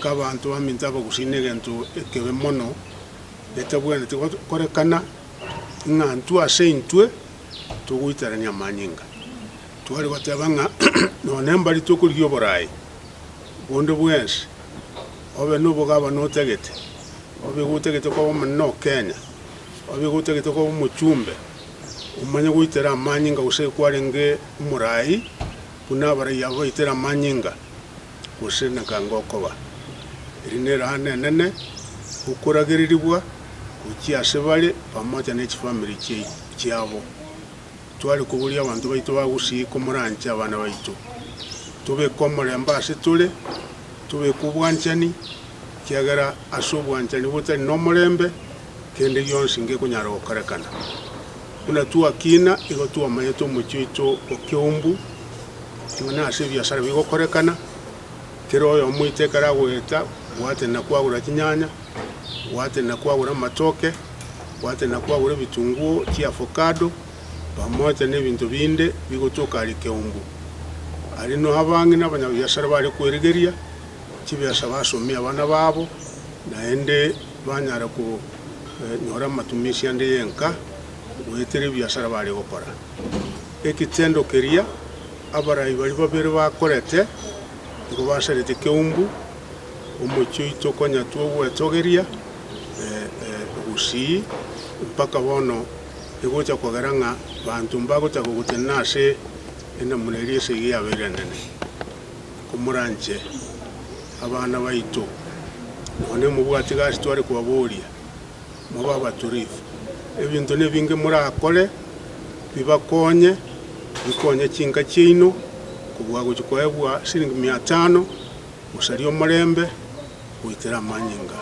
Abanto baminto abagusii negento ekebe mono getabwenereti gokorekana, ng'a intwe ase intwe togoitarania amanyinga. Tware goteba ng'a nonye mbari tokorigia oboraai bonde bwensi, obe nobogabana otagete, obe igo otagete koba omonene o Kenya, obe igo otagete koba omochumbe, omanye goitera amanyinga gose kwarenge omoraai buna abarai aba baitera amanyinga. gose nakanga okoba. Eri nerahana enene okoragererigwa gochia ase bare pamoja ne chifamiri chiabo. Tware koboria abanto baito ba Gusii komoranche abana baito. Tobeke omorembe ase tore, tobeke obwanchani, ekiagera ase obwanchani botari nomorembe, kende gionsi ngekonyara gokorekana. Buna twakina, igo twamanyete omochie oito o Keumbu, ng'a nase ebiasara bigokorekana, kera oyomo oito ekero agoeta, gwatenena kwagora chinyanya, gwatenena kwagora amatoke, gwatenena kwagora ebitunguo, chiafokado, pamoja na ebinto binde bigotoka aria Keumbu. Aria noho abang'ina abanyabiasara bare kwerigeria chibesa basomie abana babo, naende banyara konyora amatumisi ande y'enka goetera ebiasara bare gokora. Ekitendo keria abarai baria babere bakorete, nigo basarete keumbu, omochie oito konya twogwetogeria gusii mpaka bono egocha kogera ng'a banto mbagotaka gotenena ase enamuna eria esegi yabeire enene. Komoranche abana baito, nonya mobwati gasi tware kobaboria, mobe abaturifu. Ebinto nebinge morakore bibakonye, bikonye chinka chiaino, kobua gochia koegwa siringi mia tano, gosaria omorembe, goitera amanyinga.